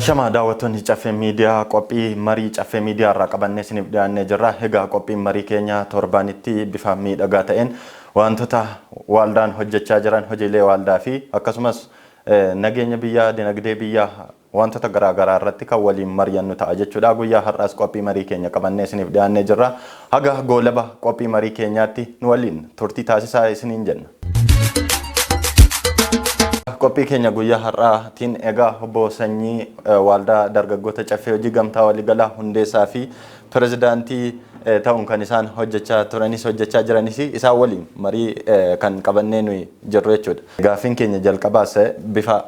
Ashamaa daawwattoonni Caffee Miidiyaa, qophii marii Caffee Miidiyaa irraa qabannee isiniif dhiyaannee jirra. Egaa qophiin marii keenya torbaanitti bifa miidhagaa ta'een wantoota waldaan hojjechaa jiran, hojiilee waldaa fi akkasumas nageenya biyyaa, dinagdee biyyaa, wantoota garaagaraa irratti kan waliin mari'annu ta'a jechuudha. Guyyaa har'aas qophii marii keenya qabannee isiniif dhiyaannee jirra. Haga goolaba qophii marii keenyaatti nu waliin turtii taasisaa isiniin jenna. Qophii keenya guyyaa har'aatiin egaa obbo Sanyii, Waaldaa Dargaggoota Caffee Hojii Gamtaa Waliigalaa hundeessaa fi pirezidaantii ta'uun kan isaan hojjechaa turanis hojjechaa jiranis, isaan waliin marii kan qabannee nuyi jirru jechuudha. Gaaffiin keenya jalqabaas bifa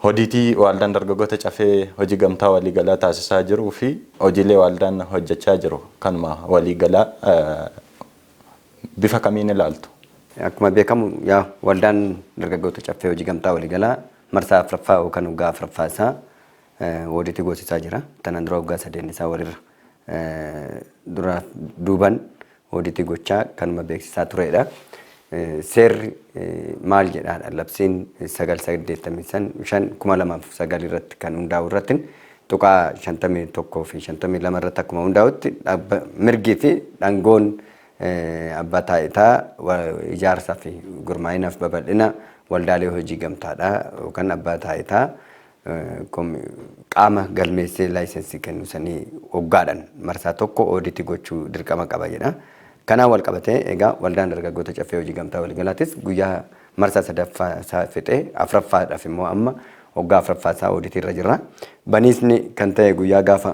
odiitii Waaldaan Dargaggoota Caffee Hojii Gamtaa Waliigalaa taasisaa jiruu fi hojiilee waaldaan hojjechaa jiru kanuma waliigalaa bifa kamiin ilaaltu? Akkuma beekamu yaa Waldaan Dargaggoota Caffee Hojii Gamtaa Waliigalaa marsaa afuraffaa yookaan waggaa afuraffaa isaa ooditii goosisaa jira. Tanaan dura waggaa sadeen isaa walirra dura duuban ooditii gochaa kanuma beeksisaa turedha. Seerri maal jedhaadha? Labsiin 985/2009 irratti kan hundaa'u irratti tuqaa 51 fi 52 irratti akkuma hundaa'utti, mirgii fi dhangoon abbaa taayitaa ijaarsaa fi gurmaa'inaaf babal'ina waldaalee hojii gamtaadha yookaan abbaa taayitaa qaama galmeessee laayisensii kennu sanii waggaadhaan marsaa tokko ooditii gochuu dirqama qaba jedha. Kanaan wal qabatee egaa Waldaan Dargaggoota Caffee Hojii Gamtaa Waliigalaatis guyyaa marsaa sadaffaa isaa fixee afuraffaadhaaf immoo amma waggaa afuraffaa isaa ooditii irra jirra. Baniisni kan ta'e guyyaa gaafa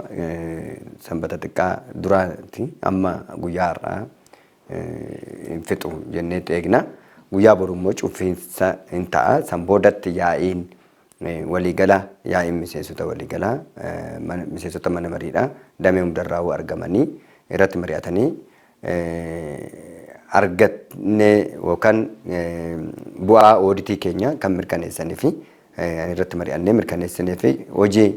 Sanbata xiqqaa duraati, amma guyyaa har'aa hin fixu jennee eegna. Guyyaa boru immoo cufiinsa hin ta'a. San boodatti yaa'iin waliigalaa, yaa'iin miseensota waliigalaa, miseensota mana mariidha damee hundarraa argamanii irratti mari'atanii argatnee yookaan bu'aa ooditii keenya kan mirkaneessanii fi irratti mari'annee mirkaneessinee fi hojii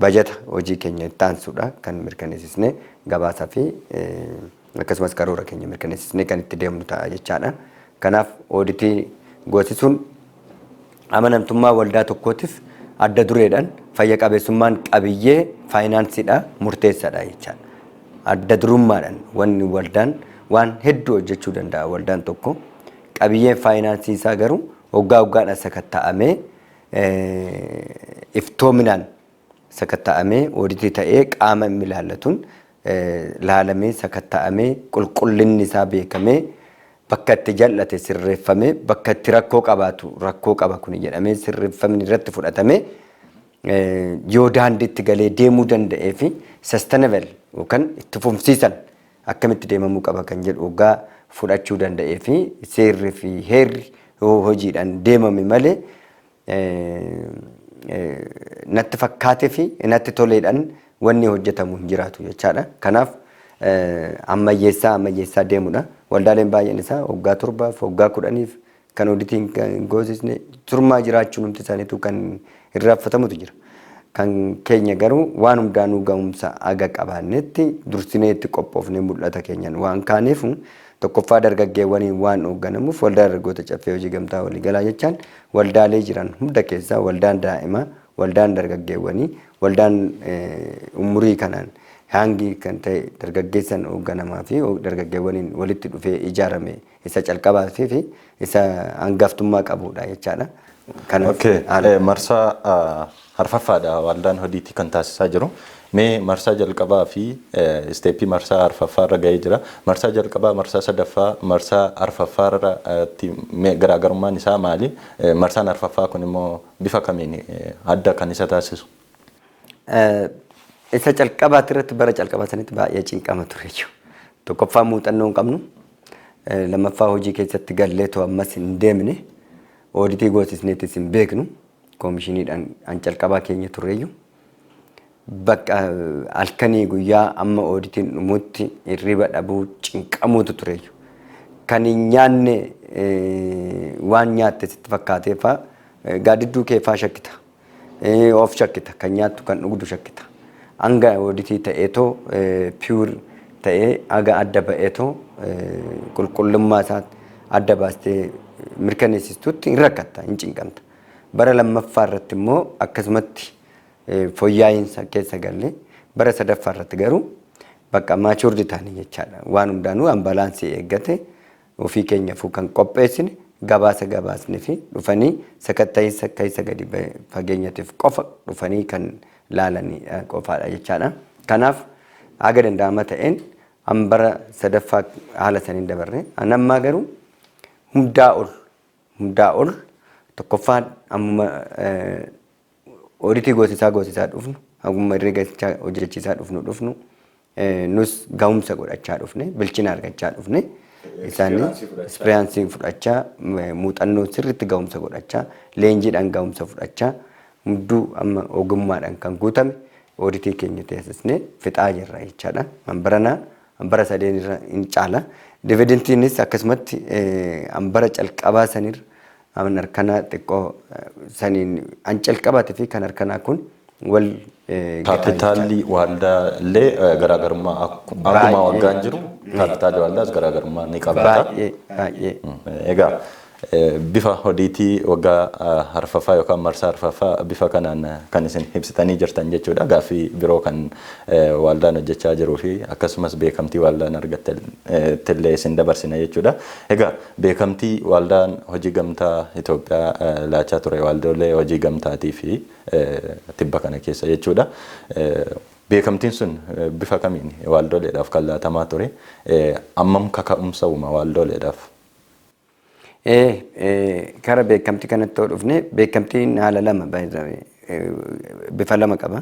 bajata hojii keenya itti aansuudha kan mirkaneessisnee gabaasaa fi akkasumas karoora keenya mirkaneessisnee kan itti deemnu ta'a jechaadha. Kanaaf ooditii goosisuun amanamtummaa waldaa tokkootiif adda dureedhaan fayya qabeessummaan qabiyyee faayinaansiidha murteessaadha jechaadha. Adda durummaadhaan wanni waldaan waan hedduu hojjechuu danda'a, waldaan tokko qabiyyeen faayinaansii isaa garuu waggaa waggaadhaan sakatta'amee, iftoominaan sakatta'amee, ooditii ta'ee, qaama inni ilaallatuun laalamee, sakatta'amee, qulqullinni isaa beekamee, bakka itti jal'ate sirreeffamee, bakka itti rakkoo qabaatu rakkoo qaba kuni jedhamee sirreeffamni irratti fudhatamee yoo daandiitti galee deemuu danda'ee fi sustainable yookaan itti fufsiisan akkamitti deemamuu qaba kan jedhu waggaa fudhachuu danda'ee fi seerri fi heerri yoo hojiidhaan deemame malee natti fakkaatee fi natti toleedhaan wanni hojjetamu hin jiraatu jechaadha. Kanaaf ammayyeessaa ammayyeessaa deemudha. Waldaaleen baay'een isaa waggaa 7f, waggaa 10f kan oditiin kan goosisne turmaa jiraachuun humti isaaniitu kan irraanfatamutu jira. Kan keenya garuu waan hundaanuu ga'umsa aga qabaannetti dursinee itti qophoofnee mul'ata keenyan waan kaaneefu, tokkoffaa dargaggeewwaniin waan hoogganamuuf, Waldaa Dargaggoota Caffee Hojii Gamtaa Waliigalaa jechaan waldaalee jiran hunda keessaa waldaan daa'imaa, waldaan dargaggeewwanii, waldaan umurii kanaan hangi kan ta'e dargaggeessan hoogganamaa fi dargaggeewwaniin walitti dhufee ijaarame isa calqabaa fi isa hangaftummaa qabudha jechaadha. Kanaaf Marsaa arfaffaadha waldaan odiitii kan taasisaa jiru. Mee marsaa jalqabaa fi isteeppii marsaa arfaffaa irra gahee jira. Marsaa jalqabaa, marsaa sadaffaa, marsaa arfaffaa irratti garaagarummaan isaa maali? Marsaan arfaffaa kun immoo bifa kamiin adda kan isa taasisu? Isa calqabaatti irratti bara calqabaa sanitti baay'ee cinqama ture jechuudha. Tokkoffaa muuxannoo hin qabnu. Lammaffaa hojii keessatti gallee too ammas hin deemne. Ooditii goosisneetis hin beeknu. Koomishiniidhaan an calqabaa keenya turreeyyu. Bakka halkanii guyyaa amma ooditiin dhumutti hirriba dhabuu, cinqamuutu tureeyyu. Kan hin nyaanne waan nyaatte sitti fakkaatee faa gaaddidduu kee faa shakkita. Of shakkita, kan nyaattu kan dhugdu shakkita. Hanga ooditii ta'eetoo pure ta'ee haga adda ba'eetoo qulqullummaa isaa adda baastee mirkaneessistutti hin rakkatta, hin cinqamta. Bara lammaffaa irratti immoo akkasumatti Fooyyaa'iinsa keessa galle bara sadaffaa irratti garuu bakka matured ta'anii jechaadha. Waan hundaanuu balance eeggate ofii keenyaafuu kan qopheessine, gabaasa gabaasne fi dhufanii sakatta'iinsa keessa gadi fageenyatiif qofa dhufanii kan laalanii qofaadha jechaadha. Kanaaf haga danda'ama ta'een an bara sadaffaa haala saniin dabarre. An ammaa garuu hundaa ol tokkoffaa ammuma ooditii goosisaa dhufnu, haguma herreega hojjechiisaa dhufnu nus ga'umsa godhachaa dhufne, bilchina argachaa dhufne, isaanii experience fudhachaa, muuxannoo sirriitti ga'umsa godhachaa, leenjiidhaan ga'umsa fudhachaa, hunduu amma ogummaadhaan kan guutame ooditii keenya teessisnee fixaa jirra jechaadha. Baranaa bara sadeen irra hin caala. Dividentiinis akkasumatti bara calqabaa sanirra an harkanaa xiqqoo saniin an calqabaate fi kan harkanaa kun wal Kaapitaalli waldaa illee garaagarummaa akkuma waggaan jiru kaapitaalli waldaas garaagarummaa ni qabaata. Baay'ee baay'ee. Egaa bifa odiitii waggaa arfaffaa yookaan marsaa arfaffaa bifa kanaan kan isin ibsitanii jirtan jechuudha. Gaaffii biroo kan waldaan hojjechaa jiruu fi akkasumas beekamtii waldaan argatte illee isin dabarsina jechuudha. Egaa beekamtii waldaan hojii gamtaa Itoophiyaa laachaa ture waldoolee hojii gamtaatii fi tibba kana keessa jechuudha. Beekamtiin sun bifa kamiin waldooleedhaaf kan laatamaa ture? Ammam kaka'umsa uuma waldooleedhaaf? Kara beekamtii kanatti yoo dhufne, beekamtiin haala lama, bifa lama qaba.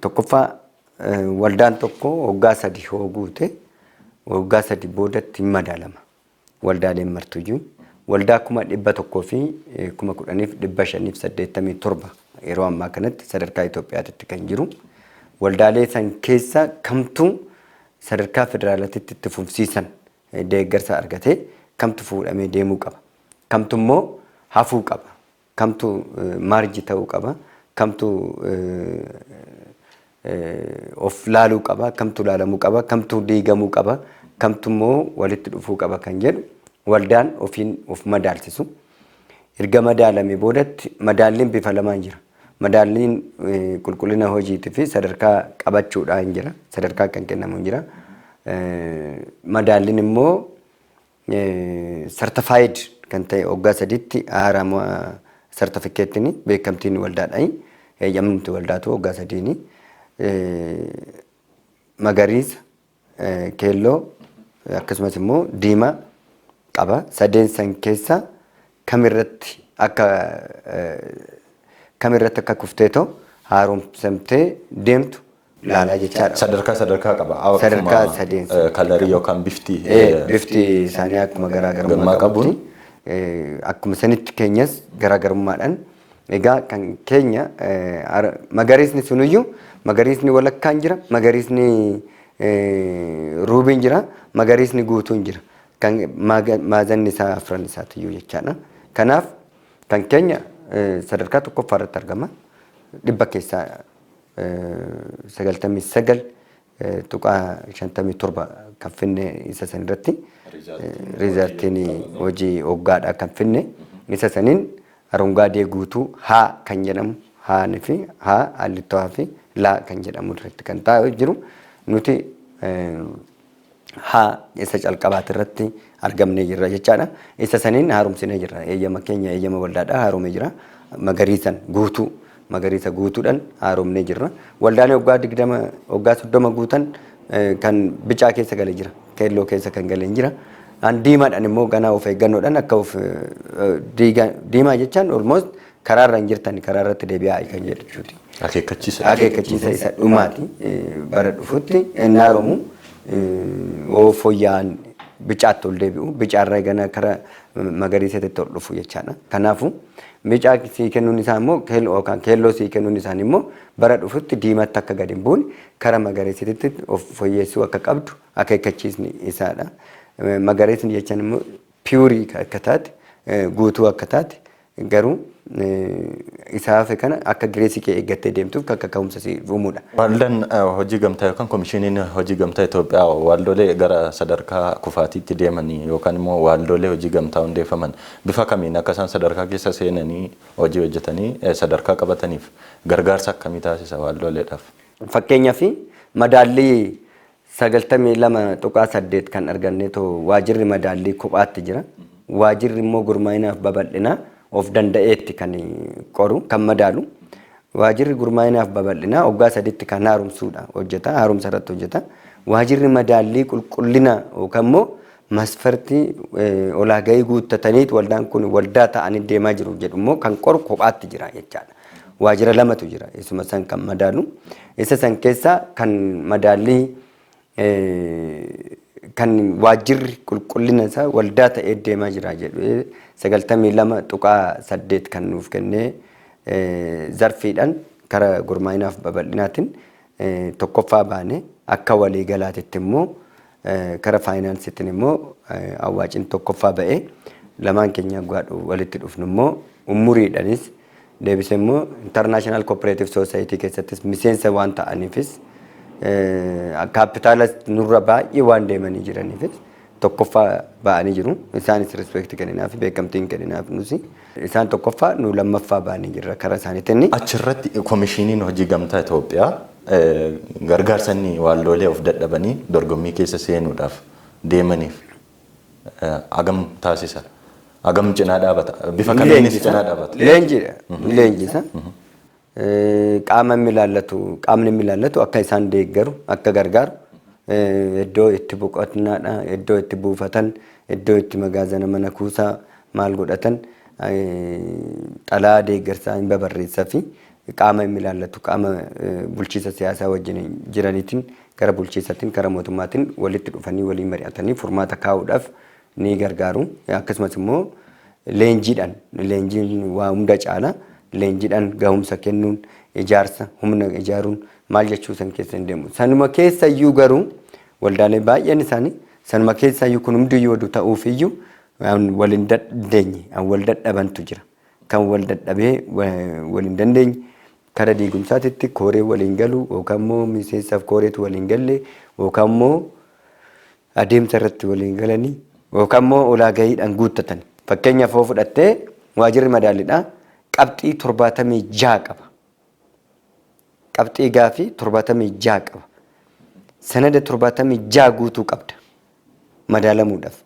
Tokkoffaa, waldaan tokko waggaa 3 hoo guute, waggaa 3 boodatti hin madaalama. Waldaaleen martuyyuu waldaa 110,587 yeroo ammaa kanatti sadarkaa Itoophiyaatti kan jiru. Waldaalee san keessa kamtuu sadarkaa federaalaatti itti fufsiisan deeggarsa argatee, kamtu fuudhamee deemuu qaba. Kamtu immoo hafuu qaba. Kamtu merge ta'uu qaba. Kamtu of laaluu qaba. Kamtu laalamuu qaba. Kamtu diigamuu qaba. Kamtu immoo walitti dhufuu qaba kan jedhu waldaan ofiin of madaalsisu. Erga madaalame boodatti madaalliin bifa lamaan jira. Madaalliin qulqullina hojiitii fi sadarkaa qabachuudhaan jira. Sadarkaa kan kennamu jira. Madaalliin immoo certified kan ta'e waggaa 3tti haaraama sartifikeettiin beekamtiin waldaadhaan eeyyamamti waldaatu waggaa 3ni magariisa, keelloo akkasumas immoo diimaa qaba. Sadeen san keessa kamirratti akka kufteetoo haaromsamtee deemtu laalaa jechaadha. Sadarkaa sadarkaa qaba. Sadarkaa sadeen. Color yookaan bifti. Bifti isaanii akkuma garaagarummaa qabuun. Akkuma sanitti keenyas garaagarummaadhaan, egaa kan keenya magariisni sunuyyuu magariisni walakkaan jira, magariisni ruubiin jira, magariisni guutuun jira. Kan maazanni isaa afran isaatiyyuu jechaadha. Kanaaf kan keenya sadarkaa tokkoffaa irratti argama. Dhibba keessaa 99.57 kan finne isa san irratti, resultiin hojii hoggaadhaa kan finne isa saniin አረንጓዴ guutuu haa kan jedhamu, haani fi haa hallittoo fi laa kan jedhamu irratti kan taa'u jiru, nuti haa isa calqabaati irratti argamnee jirra jechaadha. Isa saniin haaromsinee jirra. Eeyyama keenya, eeyyama waldaadhaa haaromee jira. Magariisan guutuu, magariisa guutuudhaan haaromnee jirra. Waldaan waggaa 20, waggaa 30 guutan kan bicaa keessa galee jira. Keelloo keessa kan galee jira. An diimaadhaan immoo ganaa of eeggannoodhaan akka of diimaa jechaan almost karaarra hin jirtan, karaa irratti deebi'aa kan jedhu. Akeekkachiisa. Akeekkachiisa isa dhumaati. Bara dhufutti inni haaromu oo fooyya'an bicaatti ol deebi'u, bicaarraa gana kara magariisatti ol dhufu jechaadha. Kanaafuu bicaa sii kennuun isaa immoo yookaan keelloo sii kennuun isaanii immoo bara dhufutti diimatti akka gadi hin buune, kara magariisatti of fooyyessuu akka qabdu akeekkachiisni isaadha. Magariisni jechaan immoo pure akka taate, guutuu akka taate. Garuu isa hafe kana akka gireesii kee eeggattee deemtuuf akka ka'umsa si uumuudha. Waldaan hojii gamtaa yookaan Komishiniin Hojii Gamtaa Itoophiyaa waldoolee gara sadarkaa kufaatiitti deemanii yookaan immoo waldoolee hojii gamtaa hundeeffaman bifa kamiin akka isaan sadarkaa keessa seenanii hojii hojjetanii sadarkaa qabataniif gargaarsa akkamii taasisa waldooleedhaaf? Fakkeenyaaf, madaallii 92.8 kan arganneetoo waajirri madaallii kophaatti jira. Waajirri immoo gurmaa'inaaf babal'inaa of danda'eetti kan qoru, kan madaalu. Waajirri gurmaa'inaaf babal'inaa waggaa 3tti kan haaromsuudha hojjeta, haaromsa irratti hojjeta. Waajirri madaallii qulqullina yookaan immoo masfartii olaagayii guuttataniit waldaan kun waldaa ta'anii deemaa jiru jedhu immoo kan qoru kophaatti jira jechaadha. Waajjira lamatu jira isuma san kan madaalu. Isa san keessaa kan madaallii kan waajjirri qulqullina isaa waldaa ta'ee deemaa jira jedhu 92.8 kan nuuf kennee, zarfiidhaan kara gurmaa'inaaf babal'inaatiin tokkoffaa baane. Akka waliigalaatitti immoo kara faayinaansiitiin immoo awwaacin tokkoffaa ba'ee, lamaan keenya walitti dhufnu immoo umuriidhanis deebisee immoo International Cooperative Society keessattis miseensa waan ta'aniifis, kaapitaala nurra baay'ee waan deemanii jiraniifis tokkoffaa ba'anii jiru. Isaanis respect kenninaaf, beekamtiin kenninaaf. Nusi isaan tokkoffaa, nu lammaffaa ba'anii jirra karaa isaaniitiin. Achirratti Komishiniin Hojii Gamtaa Itoophiyaa gargaarsa inni waldoolee of dadhabanii dorgommii keessa seenuudhaaf deemaniif agam taasisa? Agam cinaa dhaabata? Bifa kamiinis cinaa dhaabata? Leenjiidha. Leenjisa. Qaama inni ilaallatu, qaamni inni ilaallatu akka isaan deeggaru, akka gargaaru, iddoo itti boqonnaadha, iddoo itti buufatan, iddoo itti magaazana mana kuusaa maal godhatan, xalaa deeggarsaa hin babarreessaa fi qaama inni ilaallatu, qaama bulchiisa siyaasaa wajjin jiraniitiin, gara bulchiisaatiin, gara mootummaatiin walitti dhufanii waliin mari'atanii furmaata kaa'uudhaaf ni gargaaru. Akkasumas immoo leenjiidhaan, leenjiin waa hunda caala, leenjiidhaan gahumsa kennuun, ijaarsa humna ijaaruun maal jechuu san keessa hin deemu. Sanuma keessa iyyuu garuu waldaalee baay'een isaanii sanuma keessa iyyuu kun hundiyyuu oduu ta'uuf iyyuu wal hin dandeenye, wal dadhabantu jira. Kan wal dadhabee wal hin dandeenye kara diigumsaatitti kooree waliin galu yookaan immoo miseensaaf kooreetu waliin galle yookaan immoo adeemsa irratti waliin galanii yookaan immoo ulaagayiidhaan guuttatan. Fakkeenyaaf, yoo fudhattee waajirri madaalidhaa qabxii 76 qaba. Qabxii gaafii 76 qaba. Sanada 76 guutuu qabda madaalamuudhaaf.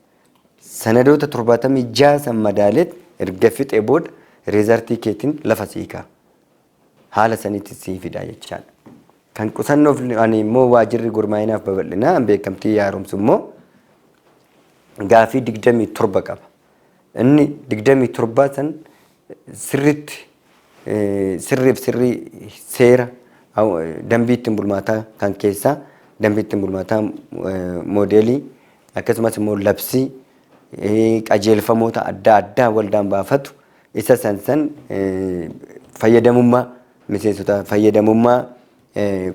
Sanadoota 76 san madaaleet erga fixee booda resultii keetiin lafa siikaa. Haala sanitti sii fida jechaadha. Kan qusannoof ani immoo waajirri gurmaa'inaaf babal'inaa beekamtii haaromsu immoo gaafii 27 qaba. Inni 27 san sirritti sirriif sirrii seera dambii ittiin bulmaataa kan keessaa, dambii ittiin bulmaataa moodeelii, akkasumas immoo labsii, qajeelfamoota adda addaa waldaan baafatu isa san san fayyadamummaa miseensota, fayyadamummaa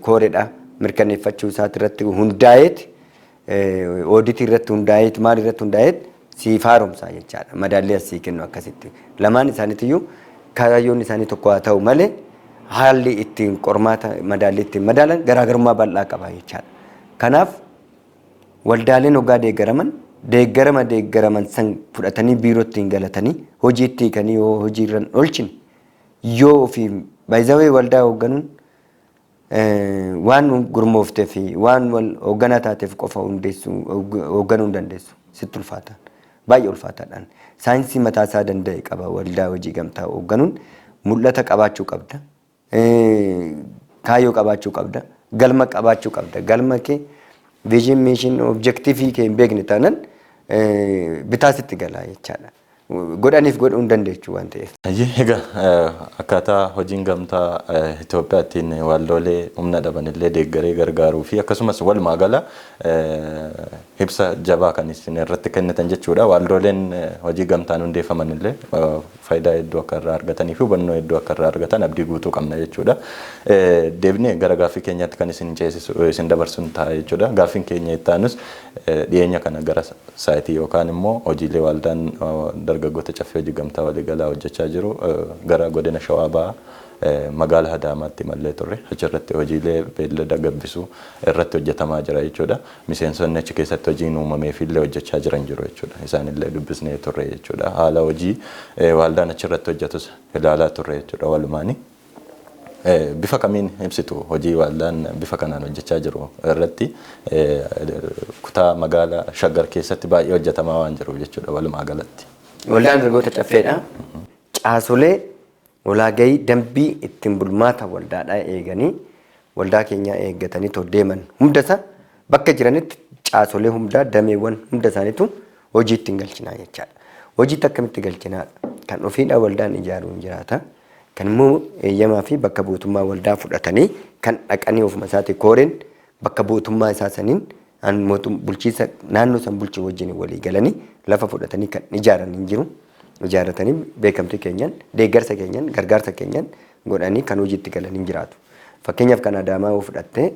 kooredha mirkaneeffachuu isaati irratti hundaa'eet, ooditii irratti hundaa'eet, maal irratti hundaa'eet siif haaromsaa jechaadha. Madaalli as sii kennu akkasitti. Lamaan isaaniitiyyuu kaayyoon isaanii tokko haa ta'u malee haalli ittiin qormaata madaalli ittiin madaalan garaagarummaa bal'aa qaba jechaadha. Kanaaf waldaaleen hoggaa deeggaraman, deeggarama deeggaraman san fudhatanii biirootti hin galatanii hojii itti hiikanii yoo hojii irra hin oolchine, yoo ofii baay'izawee waldaa hoogganuun waan gurmooftee fi waan wal hoogganaa taateef qofa hundeessuu hoogganuu hin dandeessu, sitti ulfaataan, baay'ee ulfaataadhaan. Saayinsii mataa isaa danda'e qaba. Waldaa hojii gamtaa hoogganuun mul'ata qabaachuu qabda, kaayyoo qabaachuu qabda, galma qabaachuu qabda. Galma kee, vision, mission, objective kee hin beekne taanaan bitaa sitti galaa jechaadha. Godhaniif godhuu hin dandeechu waan ta'eef. Egaa akkaataa hojiin gamtaa Itoophiyaa ittiin waldoolee humna dhaban illee deeggaree gargaaruu fi akkasumas walumaa gala ibsa jabaa kan isin irratti kennitan jechuudha. Waldooleen hojii gamtaan hundeeffaman illee faayidaa hedduu akka irraa argatanii fi hubannoo hedduu akka irraa argatan abdii guutuu qabna jechuudha. Deebinee gara gaaffii keenyaatti kan isin ceesisu, isin dabarsuun ta'a jechuudha. Gaaffiin keenya itti aanus dhiyeenya kana gara saayitii yookaan immoo hojiilee waldaan dargaggoota Dargaggoota Caffee Hojii Gamtaa Waliigalaa hojjechaa jiru gara godina Shawaa Bahaa magaala Adaamaatti imallee turre. Achirratti hojiilee beellada gabbisuu irratti hojjetamaa jira jechuudha. Miseensonni achi keessatti hojiin uumameefillee hojjechaa jiran jiru jechuudha. Isaanillee dubbisnee turre jechuudha. Haala hojii waldaan achirratti hojjetus ilaalaa turre jechuudha walumaani. Bifa kamiin ibsitu hojii waldaan bifa kanaan hojjechaa jiru irratti, kutaa magaalaa Shaggar keessatti baay'ee hojjetamaa waan jiruuf jechuudha walumaa galatti? Waldaan Dargaggoota Caffeedha. Caasolee walaagayii dambii ittiin bulmaata waldaadhaa eeganii, waldaa keenyaa eeggatanii too deeman hundasaa bakka jiranitti, caasolee hundaa, dameewwan hunda isaaniitu hojii ittiin galchinaa jechaadha. Hojiitti akkamitti galchinaadha? Kan ofiidhaa waldaan ijaaruun jiraata. Kan immoo eeyyamaa fi bakka buutummaa waldaa fudhatanii kan dhaqanii ofuma isaatii kooreen bakka buutummaa isaa saniin bulchiinsa naannoo san bulchu wajjin walii galanii lafa fudhatanii kan ijaaran hin jiru. Ijaarratanii beekamtii keenyan, deeggarsa keenyan, gargaarsa keenyan godhanii kan hojiitti galan hin jiraatu. Fakkeenyaaf kan Adaamaa yoo fudhatte,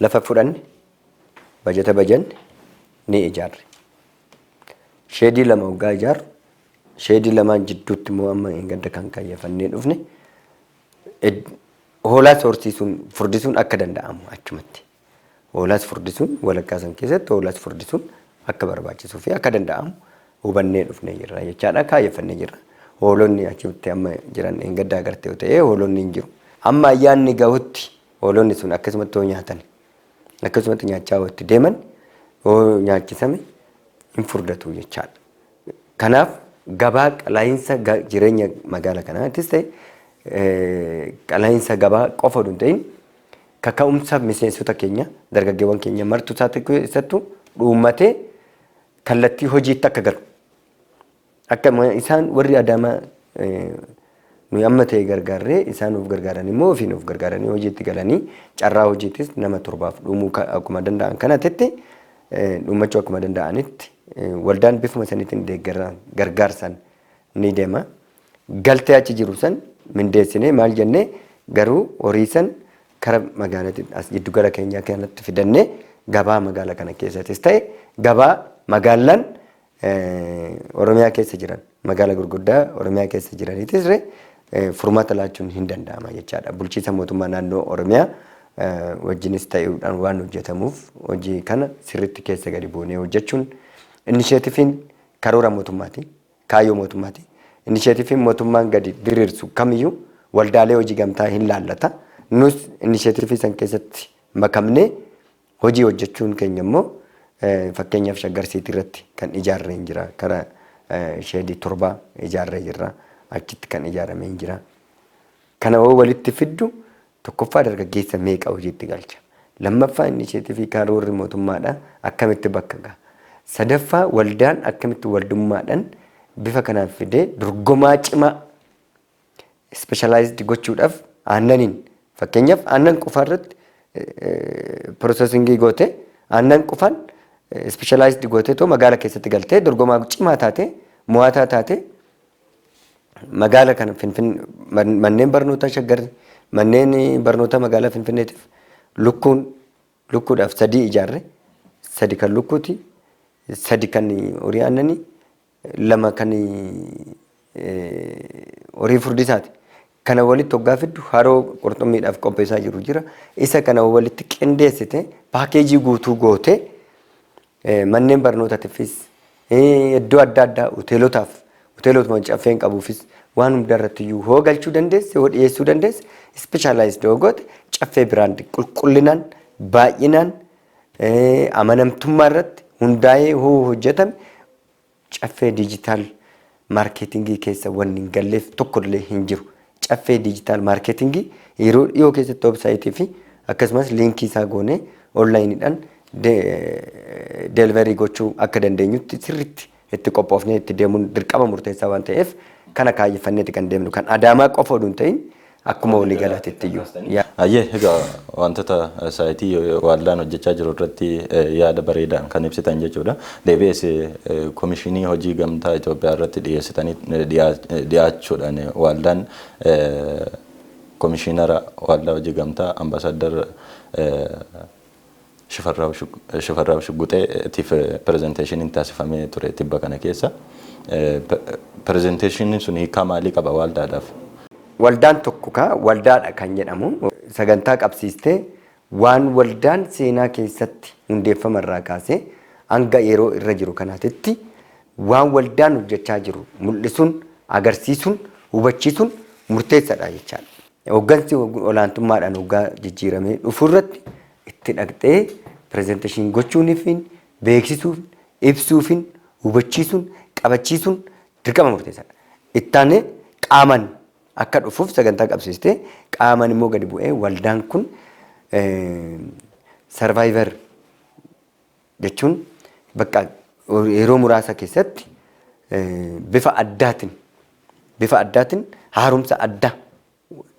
lafa fudhanne, bajata bajanne, ni ijaarre. Sheedii lama waggaa ijaarru, sheedii lamaan jidduutti immoo amma hin gadda kan kayyafannee dhufne hoolaas horsiisuun furdisuun akka danda'amu, achumatti. Hoolaas furdisuun, walakkaa san keessatti hoolaas furdisuun akka barbaachisuu fi akka danda'amu hubannee dhufnee jirra jechaadha, kaayyeffannee jirra. Hoolonni achitti amma jiran hin gadda agartee yoo ta'e, hoolonni hin jiru. Amma ayyaanni gahutti hoolonni sun akkasumatti yoo nyaatan, akkasumatti nyaachaa yoo itti deeman, yoo nyaachisame hin furdatu jechaadha. Kanaaf gabaa qalaayinsa jireenya magaala kanaattis ta'e, qalaayinsa gabaa qofa oduu hin ta'in, kaka'umsa miseensota keenya, dargaggeewwan keenya martuu isaatti keessattuu dhuummatee kallattii hojiitti akka galu. Akka isaan warri Adaamaa nuyi amma ta'e gargaarree, isaan of gargaaran immoo ofiin of gargaaranii hojiitti galanii, carraa hojiittis nama torbaaf dhuumuu akkuma danda'an kanatti dhuummachuu akkuma danda'anitti, waldaan bifuma saniitiin deeggaraan gargaarsaan ni deema. Galtee achi jiru san mindeessinee maal jennee, garuu horii san kara magaalaatti as giddugala keenyaa kanatti fidannee, gabaa magaala kana keessattis ta'e gabaa magaalaan Oromiyaa keessa jiran, magaala gurguddaa Oromiyaa keessa jiraniitis furmaata laachuun hin danda'ama jechaadha. Bulchiinsa mootummaa naannoo Oromiyaa wajjinis ta'uudhaan waan hojjetamuuf, hojii kana sirriitti keessa gadi buunee hojjechuun inisheetifiin karoora mootummaati, kaayyoo mootummaati. Inisheetifiin mootummaan gadi diriirsu kamiyyuu waldaalee hojii gamtaa hin laallata. Nus inisheetifii san keessatti makamnee hojii hojjechuun keenya immoo, fakkeenyaaf Shaggar Siitii irratti kan ijaarree hin jira. Kara sheedii 7 ijaarree jirra. Achitti kan ijaaramee hin jira. Kana hoo walitti fiddu, tokkoffaa dargaggeessa meeqa hojiitti galcha? Lammaffaa inisheetifii karoorri mootummaadha akkamitti bakka gaha? Sadaffaa waldaan akkamitti waldummaadhaan bifa kanaan fidee dorgomaa cimaa specialized gochuudhaaf, aannaniin fakkeenyaaf aannan qofaa irratti processingii goote, aannan qofaan specialized gootee too magaala keessatti galtee dorgomaa cimaa taate, mo'ataa taate, magaala kana Finfin manneen barnootaa Shaggar, manneen barnoota magaalaa Finfinneetiif lukkuun lukkuudhaaf sadii ijaarre, sadi kan lukkuuti, sadi kan horii aannanii, lama kan horii furdisaati. Kana walitti hoggaa fiddu, haroo qurxummiidhaaf qopheessaa jiru jira. Isa kana walitti qindeessite, paakeejii guutuu goote, manneen barnootaatiifis, iddoo adda addaa hoteelotaaf, hoteelotuma Caffeen qabuufis, waan hunda irratti iyyuu hoo galchuu dandeesse, hoo dhiyeessuu dandeesse, specialized hoo goote, Caffee brand qulqullinaan, baay'inaan, amanamtummaa irratti hundaa'ee hoo hojjetame, Caffee digital marketingii keessa wanni hin galleef tokkollee hin jiru. Caffee digital marketingii yeroo dhiyoo keessatti websaayitii fi akkasumas liinkii isaa goonee onlaayiniidhaan delivery gochuu akka dandeenyutti sirriitti itti qophoofnee itti deemuun dirqama murteessaa waan ta'eef, kana kaayyeffanneeti kan deemnu, kan Adaamaa qofa oduu hin ta'in akkuma waliigalaatitti iyyuu. Ayyee, egaa wantoota saayitii waldaan hojjechaa jiru irratti yaada bareedaan kan ibsitan jechuudha. Deebi'ees Komishinii Hojii Gamtaa Itoophiyaa irratti dhiyeessitanii dhiyaachuudhaan, waldaan komishinara waldaa hojii gamtaa Ambaasaddar Shifarraaw Shugguxeetiif presentationiin taasifamee ture tibba kana keessa. Presentationiin sun hiikaa maalii qaba waldaadhaaf? Waldaan tokko ka waldaadha kan jedhamu sagantaa qabsiistee waan waldaan seenaa keessatti hundeeffama irraa kaasee hanga yeroo irra jiru kanaatitti waan waldaan hojjechaa jiru mul'isuun, agarsiisuun, hubachiisuun murteessaadha jechaadha. Hoggansi olaantummaadhaan hoggaa jijjiiramee dhufu irratti itti dhaqxee presentation gochuuniifin, beeksisuuf, ibsuufin, hubachiisuun, qabachiisuun dirqama murteessaadha. Ittaanee qaaman akka dhufuuf sagantaa qabsiistee qaaman immoo gadi bu'ee waldaan kun survivor jechuun bakka yeroo muraasa keessatti bifa addaatiin haaromsa addaa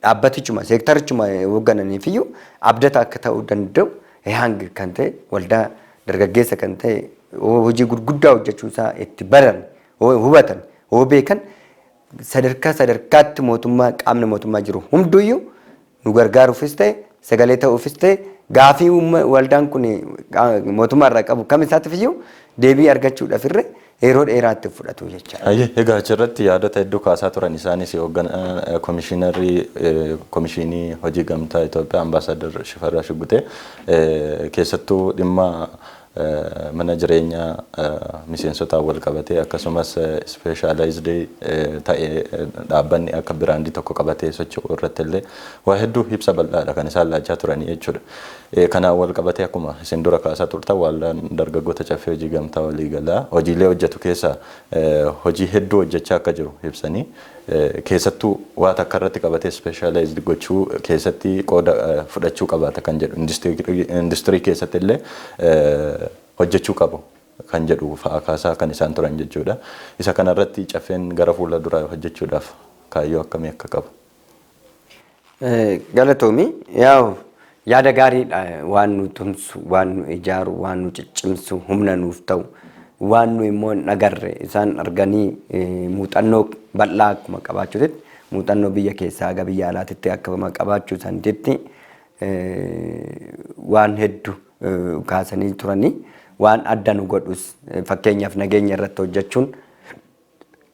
dhaabbatichuma seektarichuma hooggananiif iyyuu abdata akka ta'uu danda'u, young kan ta'e, waldaa dargaggeessa kan ta'e, hojii gurguddaa hojjechuu isaa itti baran, hubatan, hoo beekan, sadarkaa sadarkaatti mootummaa, qaamni mootummaa jiru hunduyyuu nu gargaaruufis ta'e, sagalee ta'uufis ta'e, gaafii waldaan kun mootummaa irraa qabu kam isaatiif iyyuu deebii argachuudhaaf irra yeroo dheeraatti fudhatu jechaadha. Ayyee, egaa achirratti yaadota hedduu kaasaa turan. Isaanis hoogganaa komishiinarii komishinii hojii gamtaa Itoophiyaa Ambaasaadar Shifarraa Shugutee keessattuu dhimma mana jireenyaa miseensotaan wal qabatee, akkasumas specialized ta'ee dhaabbanni akka brandii tokko qabatee socho'u irratti illee waa hedduu ibsa bal'aadha kan isaan laachaa turanii jechuudha. Kanaan wal qabatee, akkuma isin dura kaasaa turtan, waldaan dargaggoota Caffee Hojii Gamtaa Waliigalaa hojiilee hojjetu keessaa hojii hedduu hojjechaa akka jiru ibsanii, keessattuu waa takka irratti qabatee specialized gochuu keessatti qooda fudhachuu qabaata kan jedhu, industirii keessatti illee hojjechuu qabu kan jedhu fa'a kaasaa kan isaan turan jechuudha. Isa kanarratti Caffeen gara fuula duraa hojjechuudhaaf kaayyoo akkamii akka qabu? Galatoomi. Yaa'u, yaada gaariidha. Waan nu tumsu, waan nu ijaaru, waan nu ciccimsu, humna nuuf ta'u, waan nu immoo hin agarre isaan arganii muuxannoo bal'aa akkuma qabaachuutti, muuxannoo biyya keessaa haga biyya alaatitti akkuma qabaachuu isaaniitti waan hedduu kaasanii turanii, waan adda nu godhus, fakkeenyaaf nageenya irratti hojjechuun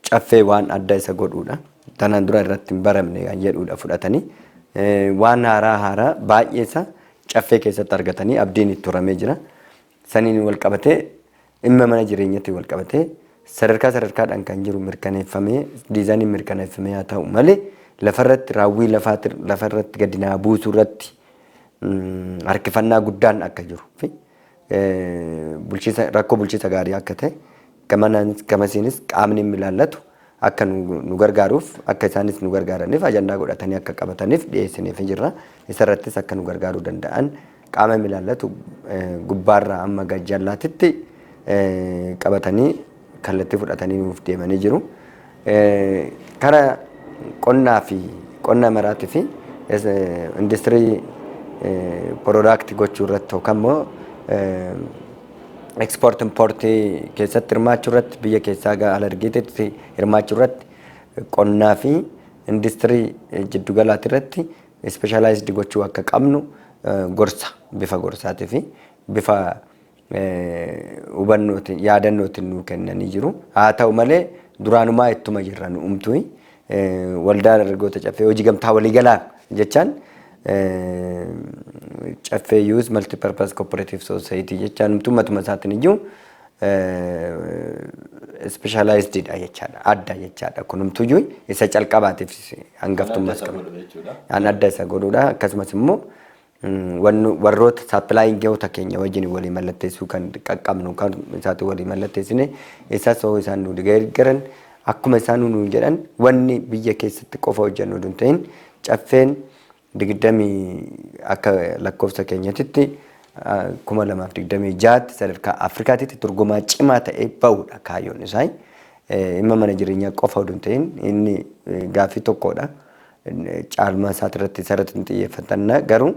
Caffee waan adda isa godhuudha. Tanaan dura irratti hin baramne kan jedhudha fudhatanii. Waan haaraa haaraa baay'ee isaa Caffee keessatti argatanii abdiin itti horamee jira. Saniin wal qabatee, dhimma mana jireenyatti wal qabatee, sadarkaa sadarkaadhaan kan jiru mirkaneeffamee, designiin mirkaneeffamee haa ta'u malee, lafarratti raawwii lafaati lafarratti gadi naa buusuu irratti harkifannaa guddaan akka jiru fi bulchiisa rakkoo bulchiisa gaarii akka ta'e, gamanaanis gamasiinis qaamni inni ilaallatu akka nu gargaaruuf, akka isaanis nu gargaaraniif ajandaa godhatanii akka qabataniif dhiyeessineef jirra. Isarrattis akka nu gargaaruu danda'an qaama inni ilaallatu gubbaarraa amma gajjallaatitti qabatanii kallattii fudhatanii nuuf deemanii jiru. Kara qonnaa fi qonna maraatii fi industirii product gochuu irratti yookaan immoo export importii keessatti hirmaachuu irratti, biyya keessaa gara ala ergeetitti hirmaachuu irratti, qonnaa fi industirii jiddugalaati irratti specialized gochuu akka qabnu gorsa bifa gorsaatii fi bifa hubannootiin, yaadannootiin nuu kennanii jiru. Haa ta'u malee, duraanumaa ittuma jirra. Nu umtuu waldaa dargaggoota Caffee Hojii Gamtaa Waliigalaa jechaan, Caffee Youth Multipurpose Cooperative Society jechaan umtuu matuma isaatiin iyyuu specialized dha jechaadha. Adda jechaadha. Kunumtuyyuu isa calqabaatiif hangaftummaas qaba. An adda isa godhuudha. Akkasumas immoo warroota suppliergoota keenya wajjin walii mallatteessuu kan qaqqabnu kan isaatti walii mallatteessine, isas hoo isaan nu deeggaran, akkuma isaan nu jedhan, wanni biyya keessatti qofa hojjennu hin ta'in, Caffeen digdamii akka lakkoofsa keenyatitti 2026tti sadarkaa Afrikaatitti dorgomaa cimaa ta'ee ba'uudha kaayyoon isaa. Dhimma mana jireenyaa qofa oduu hin ta'in, inni gaaffii tokkodha. Caalmaa isaati isarratti hin xiyyeeffatanna, garuu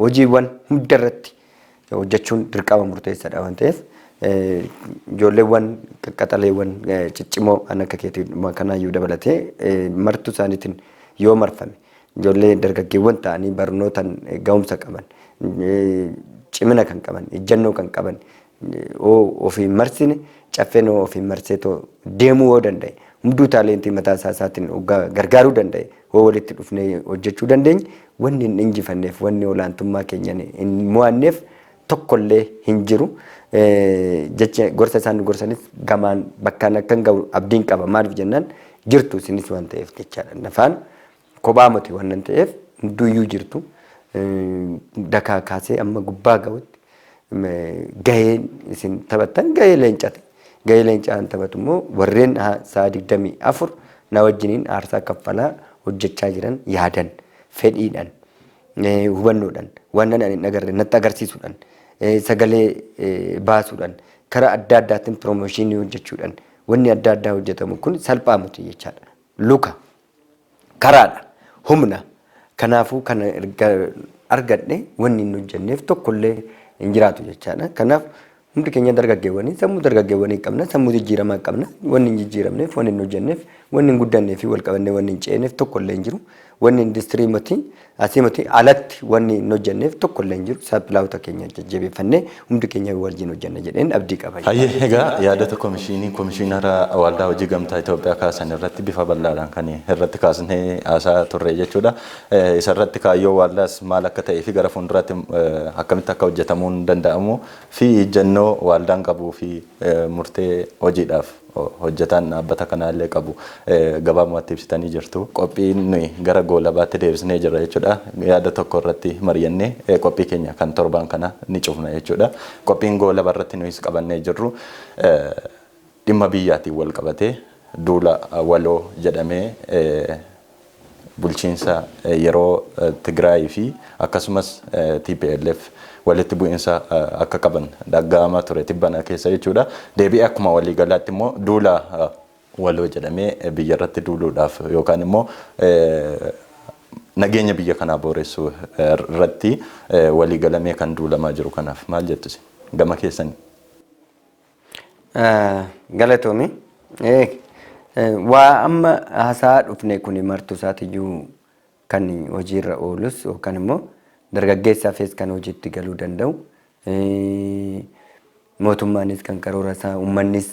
hojiiwwan hunda irratti hojjechuun dirqama murteessaadha waan ta'eef, ijoolleewwan qaqqaxaleewwan ciccimoo kan akka keetii kanaayyuu dabalatee martuu isaaniitiin yoo marfame, ijoollee dargaggeewwan ta'anii barnootaan ga'umsa qaban Cimina kan qaban, ejjennoo kan qaban, ofiin marsine caffeen ofiin marsee deemuu yoo danda'e, hunduu taalentii mataa isaa isaatiin gargaaruu danda'e, hoo walitti dhufnee hojjechuu dandeenye, wanni hin injifanneef, wanni olaantummaa keenya hin mo'anneef tokkollee hin jiru. Jecha gorsa isaan nu gorsanis gamaan bakkaan akka hin ga'u abdiin qaba. Maaliif jennaan jirtu isinis waan ta'eef jechaadha. Nafaan kophaa miti waan ta'eef hunduyyuu jirtu. Dakaa kaasee amma gubbaa ga'utti gaheen isin taphattan gahee leencati. Gahee leencaan taphatu immoo warreen sa'a 24 na wajjiniin aarsaa kaffalaa hojjechaa jiran yaadan, fedhiidhaan, hubannoodhaan, waan ani hin agarre natti agarsiisuudhaan, sagalee baasuudhaan, karaa adda addaatiin piroomooshinii hojjechuudhaan wanni adda addaa hojjetamu kun salphaa miti jechaadha. Luka karaadha, humna. Kanaafuu kana erga argadhe wanni hin hojjenneef tokkollee hin jiraatu jechaadha. Kanaaf hundi keenya dargaggeewwanii sammuu dargaggeewwanii qabna, sammuu jijjiiramaa qabna. Wanni hin jijjiiramneef, wanni hin hojjenneef, wanni hin guddannee fi wal qabannee wanni hin ceeneef tokkollee hin jiru. Wanni industirii miti asii miti alatti wanni hin hojjenneef tokkollee hin jiru. Saaphilaawota keenya jajjabeeffannee hundi keenya wajjin hojjenna jedheen abdii qaba. Hayyee, egaa yaadota komishiinara Waldaa Hojii Gamtaa Itoophiyaa kaasan irratti bifa bal'aadhaan kan irratti kaasnee haasaa turre jechuudha. Isarratti kaayyoo waldaas maal akka ta'ee fi gara fuulduraatti akkamitti akka hojjetamuun danda'amu fi ejjennoo waldaan qabuu fi murtee hojiidhaaf hojjetaan dhaabbata kanaallee qabu gabaabumatti ibsitanii jirtu. Qophiin nuyi gara goolabaatti deebisnee jirra jechuudha. Yaada tokko irratti mari'annee qophii keenya kan torbaan kana ni cufna jechuudha. Qophiin goolaba irratti nuyis qabannee jirru dhimma biyyaatiin wal qabatee duula waloo jedhamee bulchiinsa yeroo Tigraay fi akkasumas TPLF walitti bu'insa akka qaban dhaga'amaa ture tibbana keessa jechuudha. Deebi'ee akkuma waliigalaatti immoo duula waloo jedhamee biyya irratti duuluudhaaf yookaan immoo nageenya biyya kanaa booressuu irratti waliigalamee kan duulamaa jiru kanaaf maal jettu isin gama keessanii? Galatoomi. Waa amma haasaa dhufne kun martuu isaatiyyuu kan hojiirra oolus yookaan immoo dargaggeessaafis kan hojiitti galuu danda'u, mootummaanis kan karoora isaa, uummannis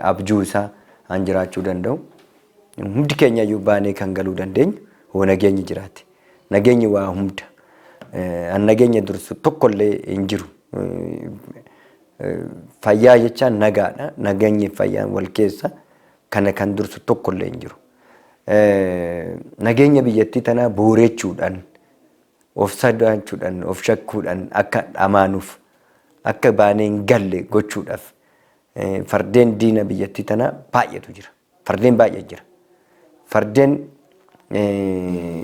abjuu isaa an jiraachuu danda'u, hundi keenya iyyuu baanee kan galuu dandeenyu hoo nageenyi jiraate. Nageenyi waa hunda. An nageenya dursu tokkollee hin jiru. Fayyaa jechaan nagaadha. Nageenyi fayyaan wal keessa kana kan dursu tokkollee hin jiru. Nageenya biyyattii tanaa boorechuudhaan, of sodaachuudhaan, of shakkuudhaan akka dhamaanuuf, akka baanee hin galle gochuudhaaf fardeen diina biyyattii tanaa baay'eetu jira. Fardeen baay'ee jira. Fardeen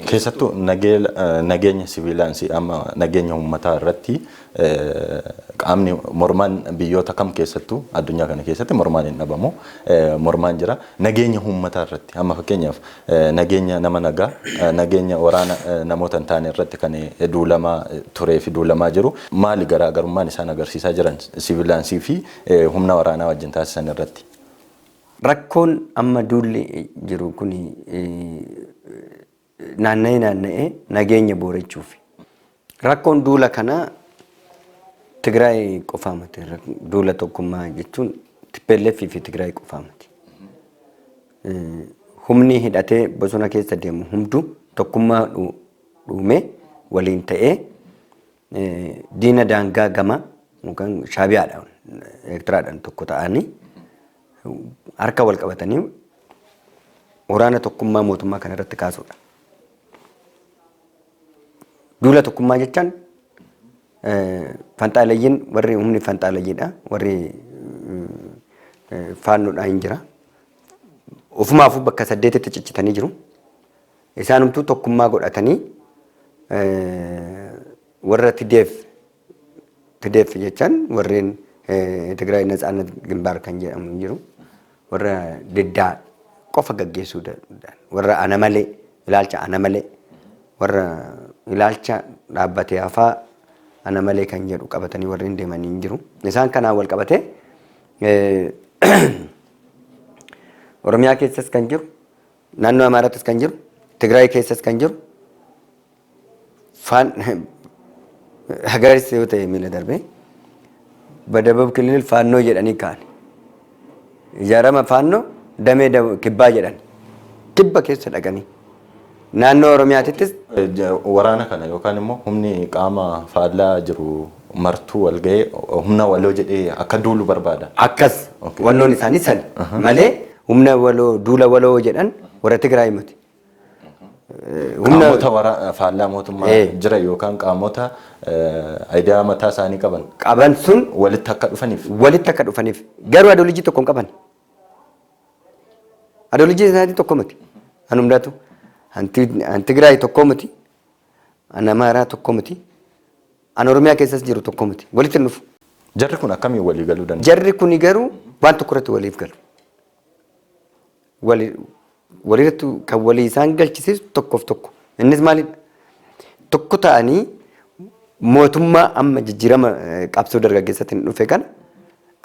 Keessattuu nageenya siviilaansii amma nageenya uummataa irratti qaamni mormaan biyyoota kam keessattuu addunyaa kana keessatti mormaan hin dhabamu, mormaan jira. Nageenya uummataa irratti amma fakkeenyaaf nageenya nama nagaa, nageenya waraana namoota hin taane irratti kan duulamaa turee fi duulamaa jiru maali garaagarummaan isaan agarsiisaa jiran siviilaansii fi humna waraanaa wajjin taasisan irratti? Rakkoon amma duulli jiru kun naanna'ee naanna'ee nageenya boorechuuf. Rakkoon duula kanaa Tigraay qofaa miti. Duula tokkummaa jechuun TPLF fi Tigraay qofaa miti. Humni hidhatee bosona keessa deemu hunduu tokkummaa dhuumee waliin ta'ee diina daangaa gama yookaan Shaabiyaadhaan Eertiraadhaan tokko ta'anii harka wal qabatanii waraana tokkummaa mootummaa kana irratti kaasuudha. Duula tokkummaa jechaan fanxaalayyiin warri humni fanxaalayyiidha, warri faannoodhaa hin jira. Ofumaafuu bakka 8tti ciccitanii jiru. Isaanumtuu tokkummaa godhatanii warra TDF jechaan warreen Tigraay Natsaannat Gimbaar kan jedhamu hin jiru. Warra diddaa qofa gaggeessuu danda'an, warra ana malee ilaalcha ana malee, warra ilaalcha dhaabbatee hafaa ana malee kan jedhu qabatanii warreen deemanii hin jiru. Isaan kanaan wal qabatee Oromiyaa keessas kan jiru, naannoo Amaaraattis kan jiru, Tigraay keessas kan jiru, faan Hagaris yoo ta'e miila darbee በደቡብ ክልል ፋኖ jedhanii ka'an. Ijaarama faannoo damee kibbaa jedhan. Kibba keessa dhaqanii. Naannoo Oromiyaatittis Waraana kana yookaan immoo humni qaama faallaa jiru martuu wal ga'ee humna waloo jedhee akka duulu barbaada. Akkas wannoon isaanii sani malee humna waloo duula waloo jedhan warra Tigraay miti. Humna qaamota faallaa mootummaa jira yookaan qaamota idea mataa isaanii qaban qaban sun walitti akka dhufaniif. Walitti akka dhufaniif garuu ideology tokko hin qaban. Ideology isaanii tokko miti. An hundaatu an Tigraay tokko miti. An Amaaraa tokko miti. An Oromiyaa keessas jiru tokko miti. Walitti hin dhufu. Jarri kun akkamiin walii galuu danda'u? Jarri kuni garuu waan tokko irratti waliif galu. Walirratti kan walii isaan galchisiisu tokkoof tokko. Innis maalidha? Tokko ta'anii mootummaa amma jijjiirama qabsoo dargaggeessaatiin dhufe kana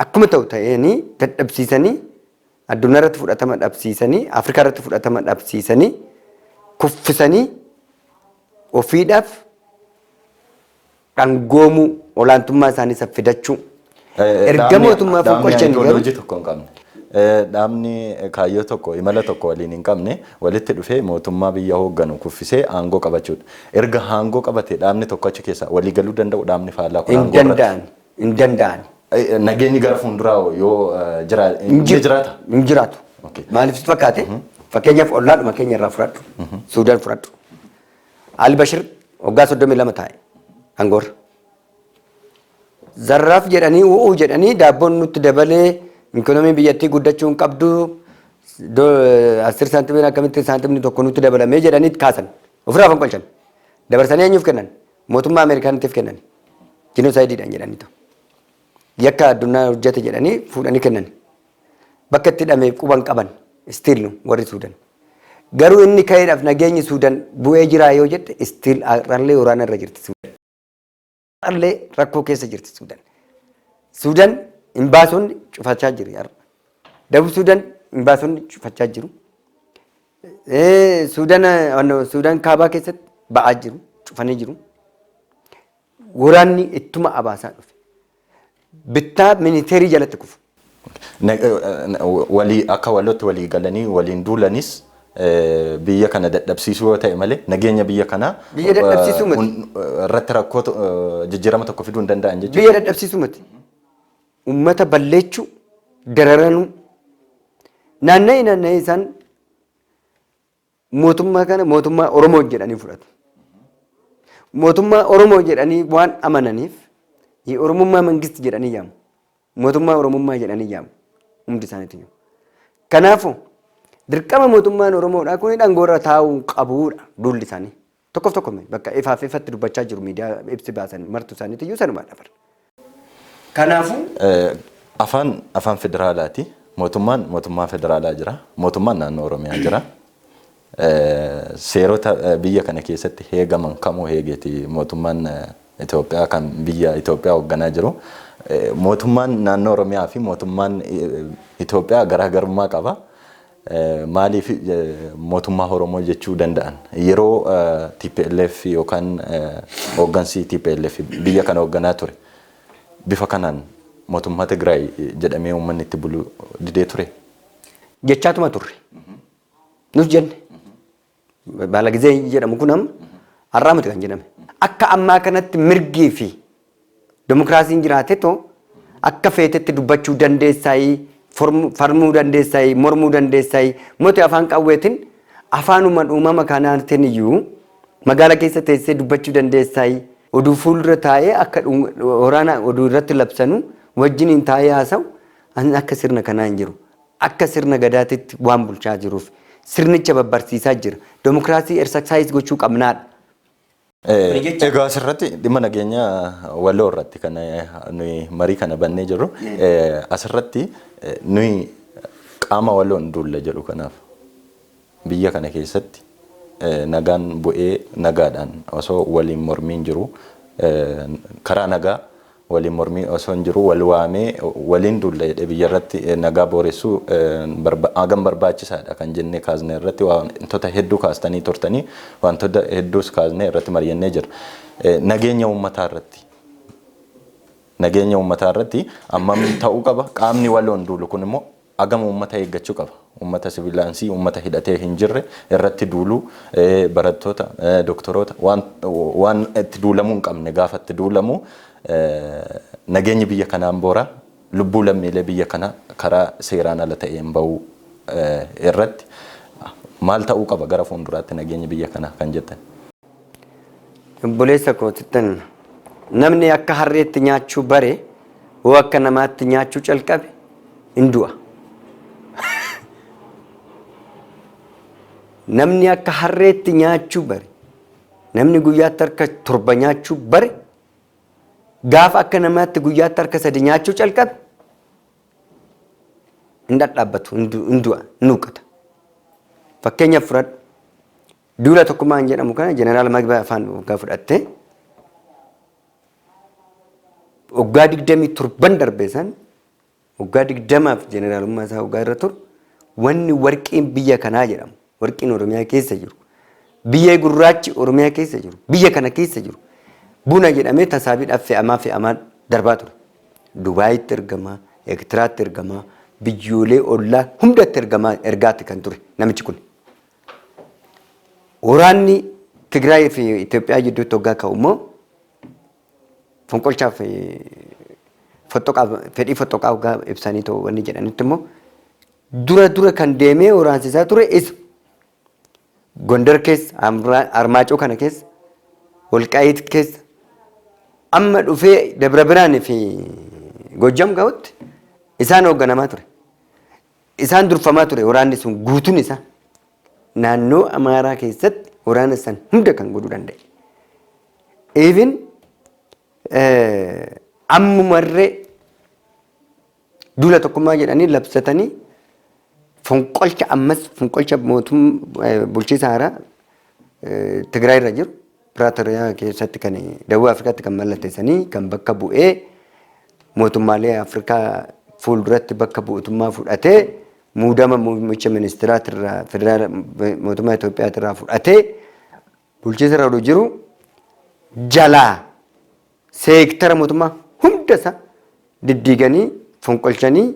akkuma ta'u ta'anii dadhabsiisanii, addunyaa irratti fudhatama dhabsiisanii, Afrikaa irratti fudhatama dhabsiisanii, kuffisanii ofiidhaaf dhangoomuu, olaantummaa isaanii saffidachuu. Erga mootummaa fonqolchanii garuu Ideology tokko hin qabne. Dhaabni kaayyoo tokko, imala tokko waliin hin qabne walitti dhufee mootummaa biyya hoogganu kuffisee aangoo qabachuudha. Erga aangoo qabate dhaabni tokko achi keessa walii galuu danda'u dhaabni faallaa kun hin aangoo irratti? Danda'an. Hin danda'an. Nageenyi gara fuulduraa yoo jira Hin ni jiraata? Hin jiraatu. Maaliif sitti fakkaate? Fakkeenyaaf ollaadhuma keenya irraa fudhadhu. Suudaan fudhadhu. Ali Bashir waggaa 32 taa'e aangoorra. Zarraaf jedhanii, u'uu jedhanii, daabboon nutti dabalee, ikoonomii biyyattii guddachuu hin qabdu, 10 saantimiin akkamitti saantimni tokko nutti dabalamee jedhanii kaasan. Ofirraa fonqolchan. Dabarsanii eenyuuf kennan? Mootummaa Ameerikaaniitiif kennan. Genocide-iidhaan jedhanii ta'u. Yakka addunyaa hojjete jedhanii fuudhanii kennan. Bakka itti hidhamee quban qaban still warri Suudan. Garuu inni ka'eedhaaf nageenyi Suudan bu'ee jiraa yoo jette, still har'allee waraana irra jirti Suudan. Har'allee rakkoo keessa jirti Suudan. Suudan imbaasonni cufachaa jiru har'a. Dabub Suudan imbaasonni cufachaa jiru. Suudan Suudan kaabaa keessatti ba'aa jiru, cufanii jiru. Waraanni ittuma abaasaa dhufe. Bittaa military jalatti kufu. Walii akka walootti walii galanii waliin duulanis biyya kana dadhabsiisuu yoo ta'e malee nageenya biyya kanaa Biyya dadhabsiisuu miti. Irratti rakkoo jijjiirama tokko fiduu hin danda'an jechuudha. Biyya dadhabsiisuu miti. Uummata balleechuu, dararanuu. Naanna'ee naanna'ee isaan mootummaa kana mootummaa Oromoo jedhanii fudhatu. Mootummaa Oromoo jedhanii waan amananiif የኦሮሙማ መንግስት jedhanii yaamu. Mootummaa Oromummaa jedhanii yaamu. Hundi isaaniitu. Kanaafuu dirqama mootummaan Oromoodhaa kun aangoorra taa'uu qabuudha duulli isaanii. Tokkoof tokko bakka ifaaf ifatti dubbachaa jiru, miidiyaa ibsi baasan martu isaaniitu iyyuu sanumaa dhafar. Kanaafuu Afaan afaan federaalaati. Mootummaan mootummaa federaalaa jira. Mootummaan naannoo Oromiyaa jira. Seerota biyya kana keessatti heegaman kamuu heegeeti mootummaan Itoophiyaa kan biyya Itoophiyaa hoogganaa jiru. Mootummaan naannoo Oromiyaa fi mootummaan Itoophiyaa garaagarummaa qaba. Maaliif mootummaa Oromoo jechuu danda'an? Yeroo TPLF yookaan hooggansi TPLF biyya kana hoogganaa ture bifa kanaan mootummaa Tigraay jedhamee uummanni itti bulu didee ture. Jechaatuma turre. Nus jenne. Baala gizee jedhamu kun amma har'aa miti kan jedhame. Akka ammaa kanatti mirgii fi dimokiraasiin jiraate too akka feetetti dubbachuu dandeessaayii, farmuu dandeessaayii, mormuu dandeessaayii, moti afaan qawweetiin afaanuma uumama kanaatiin iyyuu magaala keessa teessee dubbachuu dandeessaayii, oduu fuuldura taa'ee akka waraana oduu irratti labsanu wajjiniin taa'ee haasa'u akka sirna kanaa hin jiru. Akka sirna gadaatitti waan bulchaa jiruuf sirnicha babbarsiisaa jira. Dimokiraasii exercise gochuu qabnaadha. Egaa asirratti dhimma nageenya waloo irratti kan nuyi marii kana bannee jirru, asirratti nuyi qaama waloon duulla jedhu kanaaf biyya kana keessatti nagaan bu'ee nagaadhaan osoo waliin mormiin jiru, karaa nagaa waliin mormii osoo hin jiru wal waamee waliin duulla jedhee biyya irratti nagaa booressuu hagam barbaachisaadha kan jennee kaasne irratti wantoota hedduu kaastanii turtanii, wantoota hedduus kaasnee irratti mari'annee jira. Nageenya uummataa irratti, nageenya uummataa irratti ammam ta'uu qaba? Qaamni waloon duulu kun immoo agama uummata eeggachuu qaba? Uummata sivilaansii, uummata hidhatee hin jirre irratti duuluu, barattoota, doktoroota, waan itti duulamuu hin qabne gaafa itti duulamu, nageenyi biyya kanaan boora, lubbuu lammiilee biyya kanaa karaa seeraan ala ta'een bahuu irratti maal ta'uu qaba gara fuulduraatti nageenyi biyya kanaa kan jettan? Obboleessa kootittan, namni akka harreetti nyaachuu bare hoo akka namaatti nyaachuu calqabe hin du'a. Namni akka harreetti nyaachuu bare, namni guyyaatti harka 7 nyaachuu bare, gaafa akka namaatti guyyaatti harka 3 nyaachuu calqabe hin dhadhaabbatu, hin du'a, hin huuqqata. Fakkeenyaaf fudhadhu. Duula Tokkummaa hin jedhamu kana Jeneraal Magbaa afaan waggaa fudhattee waggaa 27 darbe san, waggaa 20f jeneraalummaa isaa waggaa irra turu, wanni warqiin biyya kanaa jedhamu, warqiin Oromiyaa keessa jiru, biyya gurraachi Oromiyaa keessa jiru, biyya kana keessa jiru, buna jedhamee tasaabiidhaaf fe'amaa fe'amaa darbaa ture. Dubaayitti ergamaa, Eertiraatti ergamaa, biyyoolee ollaa hundatti ergamaa ergaatti kan ture namichi kun. Waraanni Tigraay fi Itoophiyaa gidduutti waggaa ka'u immoo fonqolchaaf fottoqaa, fedhii fottoqaa waggaa ibsanii ta'u wanni jedhanitti immoo dura dura kan deemee waraansisaa ture isa. Gondar keessa, Armaacoo kana keessa, Walqaayiit keessa, amma dhufee Dabra Birhaan fi Gojjam ga'utti isaan hoogganamaa ture. Isaan durfamaa ture waraanni sun guutuun isaa. Naannoo Amaaraa keessatti waraana san hunda kan godhuu danda'e. Even ammumarree duula Tokkummaa jedhanii labsatanii fonqolcha, ammas fonqolcha mootummaa bulchiinsa haaraa Tigraay irra jiru Piraatooriyaa keessatti kan Dawuu Afrikaatti kan mallatteessanii kan bakka bu'ee mootummaalee Afrikaa fuulduratti bakka bu'utummaa fudhatee muudama muummicha ministiraatirraa federaala mootummaa Itoophiyaatirraa fudhatee bulchiinsa irra jiru jalaa seektara mootummaa hunda isaa diddiiganii fonqolchanii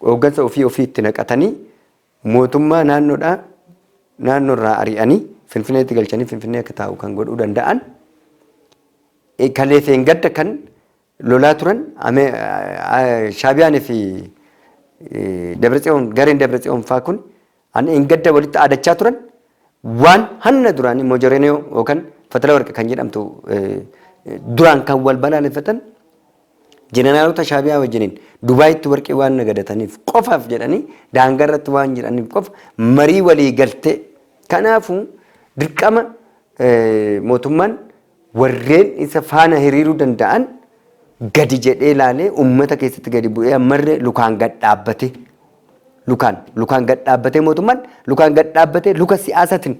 hooggansa ofii ofii itti naqatanii mootummaa naannoodhaa naannoorraa ari'anii Finfinneetti galchanii Finfinnee akka taa'u kan godhuu danda'an, kalee feengadda kan lolaa turan Shaabiyaanii fi Dabratsiyoon, gareen Dabratsiyoon faa kun an engadda walitti aadachaa turan, waan hanna duraanii Mojorenoo yookaan Fatala Warqi kan jedhamtu duraan kan wal balaaleffatan, jeneraalota Shaabiyaa wajjiniin Dubaayitti warqii waan nagadataniif qofaaf jedhanii daangaa irratti waan jedhaniif qofa marii walii galtee. Kanaafuu dirqama mootummaan warreen isa faana hiriiruu danda'an gadi jedhee ilaalee, uummata keessatti gadi bu'ee, ammarree lukaan gad dhaabbatee, lukaan gad dhaabbatee, mootummaan lukaan gad dhaabbatee, luka siyaasatiin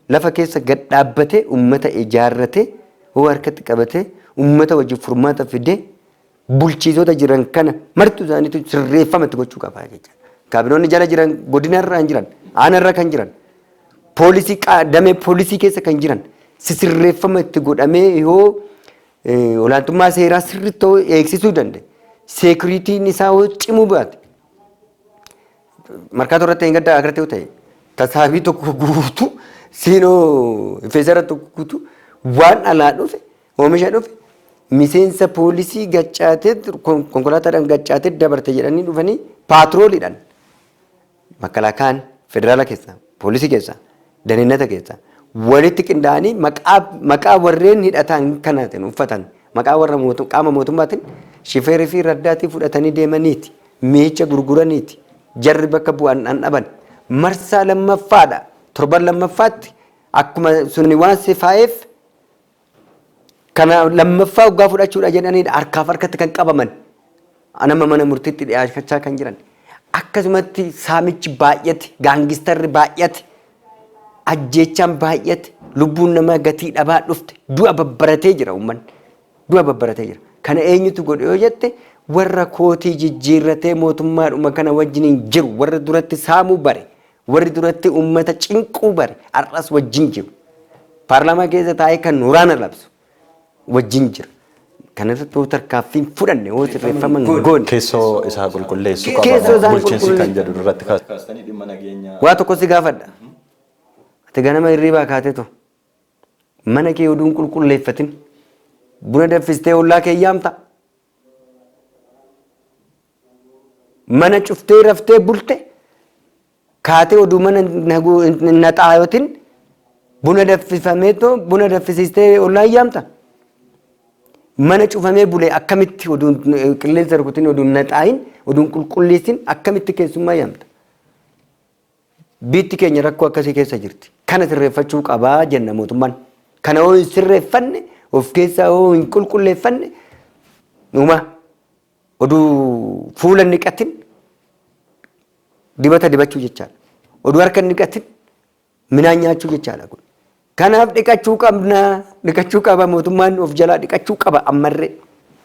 lafa keessa gad dhaabbatee, uummata ijaarratee, hoo harkatti qabatee, uummata wajjin furmaata fidee, bulchiisota jiran kana martu isaaniitu sirreeffama itti gochuu qaba jechuudha. Kaabinoonni jala jiran, godina irra kan jiran, aana irra kan jiran, poolisii, damee poolisii keessa kan jiran sisirreeffama itti godhamee yoo olaantummaa seeraa sirriitti eegsisuu danda'e, seekuritiin isaa yoo cimuu baate, Markaatoo irratti hin gadda agartee yoo ta'e, tasaabii tokko guutuu, siinoo feesara tokko guutuu waan alaa dhufe, oomisha dhufe, miseensa poolisii gaccaatee konkolaataadhaan gaccaatee dabarte jedhanii dhufanii paatrooliidhaan makalaakaan federaala keessaa, poolisii keessaa, daninnata keessaa walitti qindaa'anii maqaa warreen hidhatan kanaatiin uffatan, maqaa warra qaama mootummaatiin shifeerii fi raddaatii fudhatanii deemaniiti miicha gurguraniiti jarri bakka bu'an an dhaban. Marsaa lammaffaadha, torban lammaffaatti akkuma sunni waan sifaa'eef kana lammaffaa waggaa fudhachuudha jedhaniidha harkaaf harkatti kan qabaman, anama mana murtiitti dhiyaachaa kan jiran. Akkasumatti saamichi baay'ate, gaangistarri baay'ate, ajjeechaan baay'ate, lubbuun namaa gatii dhabaa dhufte, du'a babbaratee jira uummanni, du'a babbaratee jira. Kana eenyutu godhe yoo jette, warra kootii jijjiirratee mootummaadhuma kana wajjiniin jiru, warra duratti saamuu bare, warri duratti uummata cinquu bare har'as wajjin jiru. Paarlaamaa keessa taa'ee kan waraana labsu. wajjin jira. Kanarratti yoo tarkaanfii hin fudhanne, yoo sirreeffama hin goone. Keessoo isaa qulqulleessuu qaba. Keessoo isaa Bulchiinsi kan qulqulleessu. jedhu irratti kaastanii dhimma nageenyaa. Waa tokko si gaafadha. Ati ganama hirribaa kaateetu mana kee oduun qulqulleeffatin buna danfistee ollaa kee yaamta. Mana cuftee raftee bulte kaatee oduu mana naxaayotin buna danfifameetoo buna danfisiistee ollaa yaamta. Mana cufamee bulee akkamitti oduun qilleensa rukutin, oduun naxaayin, oduun qulqulleessin akkamitti keessummaa yaamta? Biitti keenya rakkoo akkasii keessa jirti. Kana sirreeffachuu qabaa jenna mootummaan. Kana yoo hin sirreeffanne, of keessaa yoo hin qulqulleeffanne, dhuma oduu fuula hin dhiqatin dibata dibachuu jechaadha. Oduu harka hin dhiqatin midhaan nyaachuu jechaadha kun. Kanaaf dhiqachuu qabna, dhiqachuu qaba mootummaan, of jalaa dhiqachuu qaba ammarree.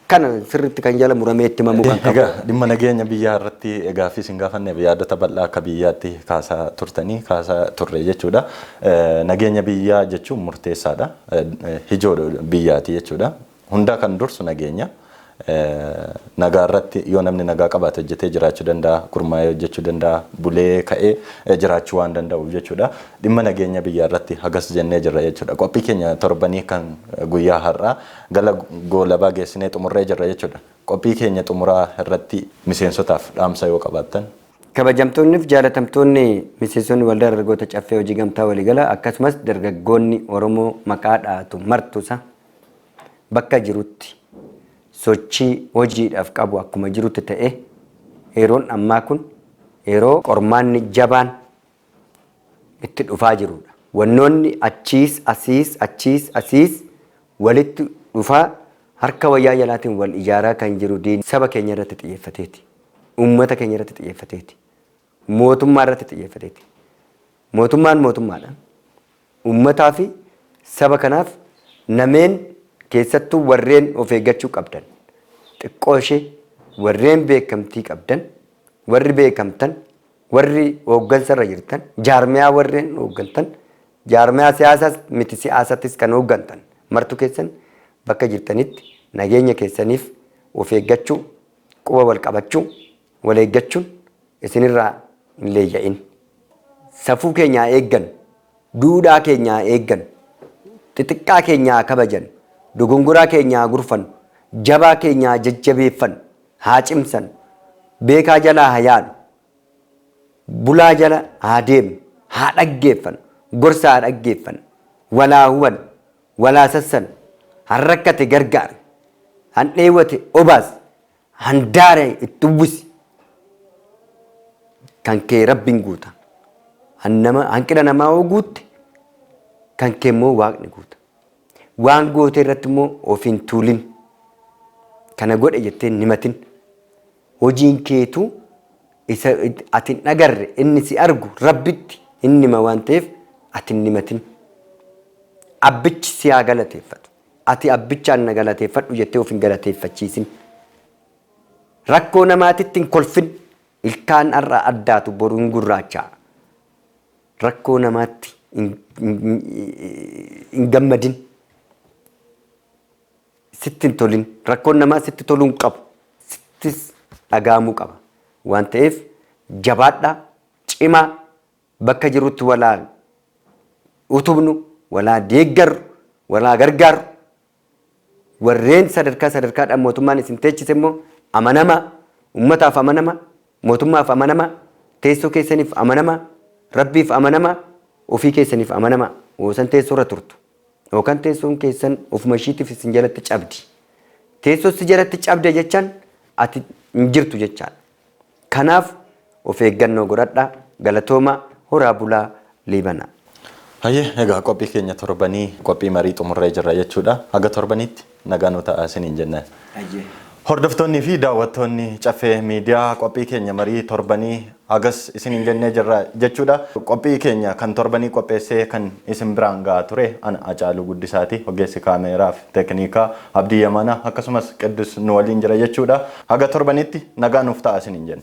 Kana sirriitti kan jala muramee itti himamuu kan qabu. Egaa dhimma nageenya biyyaa irratti gaaffii isin gaafanneef yaadota bal'aa akka biyyaatti kaasaa turtanii kaasaa turre jechuudha. Nageenya biyyaa jechuun murteessaadha. Ijoo biyyaati jechuudha. Hundaa kan dursu nageenya. Nagaa irratti yoo namni nagaa qabaate hojjetee jiraachuu danda'a, gurmaa'ee hojjechuu danda'a, bulee ka'ee jiraachuu waan danda'uuf jechuudha. Dhimma nageenya biyyaa irratti hagas jennee jirra jechuudha. Qophii keenya torbanii kan guyyaa har'aa gala goolabaa geessinee xumurree jirra jechuudha. Qophii keenya xumuraa irratti miseensotaaf dhaamsa yoo qabaattan. Kabajamtoonni fi jaalatamtoonni miseensonni Waldaa Dargaggoota Caffee Hojii Gamtaa Waliigalaa, akkasumas dargaggoonni Oromoo maqaa dhaatu martusa bakka jirutti sochii hojiidhaaf qabu akkuma jirutti ta'e, yeroon ammaa kun yeroo qormaanni jabaan itti dhufaa jirudha. Wannoonni achiis asiis achiis asiis walitti dhufaa harka wayyaa jalaatiin wal ijaaraa kan jiru diin saba keenya irratti xiyyeeffateeti. Uummata keenya irratti xiyyeeffateeti. Mootummaa irratti xiyyeeffateeti. Mootummaan mootummaadha. Uummataa fi saba kanaaf nameen keessattuu warreen of eeggachuu qabdan, xiqqoo ishee warreen beekamtii qabdan, warri beekamtan, warri hooggansarra jirtan, jaarmiyaa warreen hooggantan, jaarmiyaa siyaasaas miti siyaasattis kan hooggantan martu keessan bakka jirtanitti nageenya keessaniif of eeggachuu, quba wal qabachuu, wal eeggachuun isinirraa hin leeyya'in. Safuu keenyaa eeggan, duudhaa keenyaa eeggan, xixiqqaa keenyaa kabajan, dogongoraa keenyaa gurfan, jabaa keenyaa jajjabeeffan, haa cimsan, beekaa jalaa haa yaanu, bulaa jala haa deemnu, haa dhaggeeffan, gorsa haa dhaggeeffan, walaa huban, walaa sassan, han rakkate gargaari, han dheewwate obaas, handaara itti uwwisi, kan kee Rabbiin guuta. Nama hanqina namaa yoo guutte kan kee immoo Waaqni guuta. Waan goote irratti immoo of hin tuulin. Kana godhe jettee hin himatin. Hojiin keetu isa ati hin agarre inni si argu Rabbitti hin hima waan ta'eef ati hin himatin. Abbichi si haa galateeffatu. Ati abbichaan na galateeffadhu jettee of hin galateeffachiisin. Rakkoo namaatitti hin kolfin. Ilkaan har'a addaatu boru hin gurraacha'a. Rakkoo namaatti hin gammadin. Sitti hin tolin. Rakkoon namaa sitti toluu hin qabu. Sittis dhaga'amuu qaba. Waan ta'eef jabaadhaa, cimaa, bakka jirutti walaa utubnu, walaa deeggarru, walaa gargaarru. Warreen sadarkaa sadarkaadhaan mootummaan isin teechise immoo amanamaa, uummataaf amanamaa, mootummaaf amanamaa, teessoo keessaniif amanamaa, Rabbiif amanamaa, ofii keessaniif amanamaa. Yoosan teessoorra turtu. Yookaan teessoon keessan ofuma ishiitiif isin jalatti cabdi. Teessoo si jalatti cabde jechaan ati hin jirtu jechaadha. Kanaaf of eeggannoo godhadhaa, galatoomaa, horaa bulaa, liibanaa. Hayyee, egaa qophii keenya torbanii qophii marii xumurree jirra jechuudha. Haga torbaniitti nagaa nu ta'a isiniin jenna. Hordoftoonnii fi daawwattoonni Caffee Miidiyaa, qophii keenya marii torbanii hagas isiniin jennee jirra jechuudha. Qophii keenya kan torbanii qopheessee kan isin biraan gahaa ture ana Acaaluu Guddisaati. Ogeessi kaameeraa fi teeknikaa Abdii Yamanaa akkasumas Qiddus nu waliin jira jechuudha. Haga torbanitti nagaa nuuf ta'a isiniin jenna.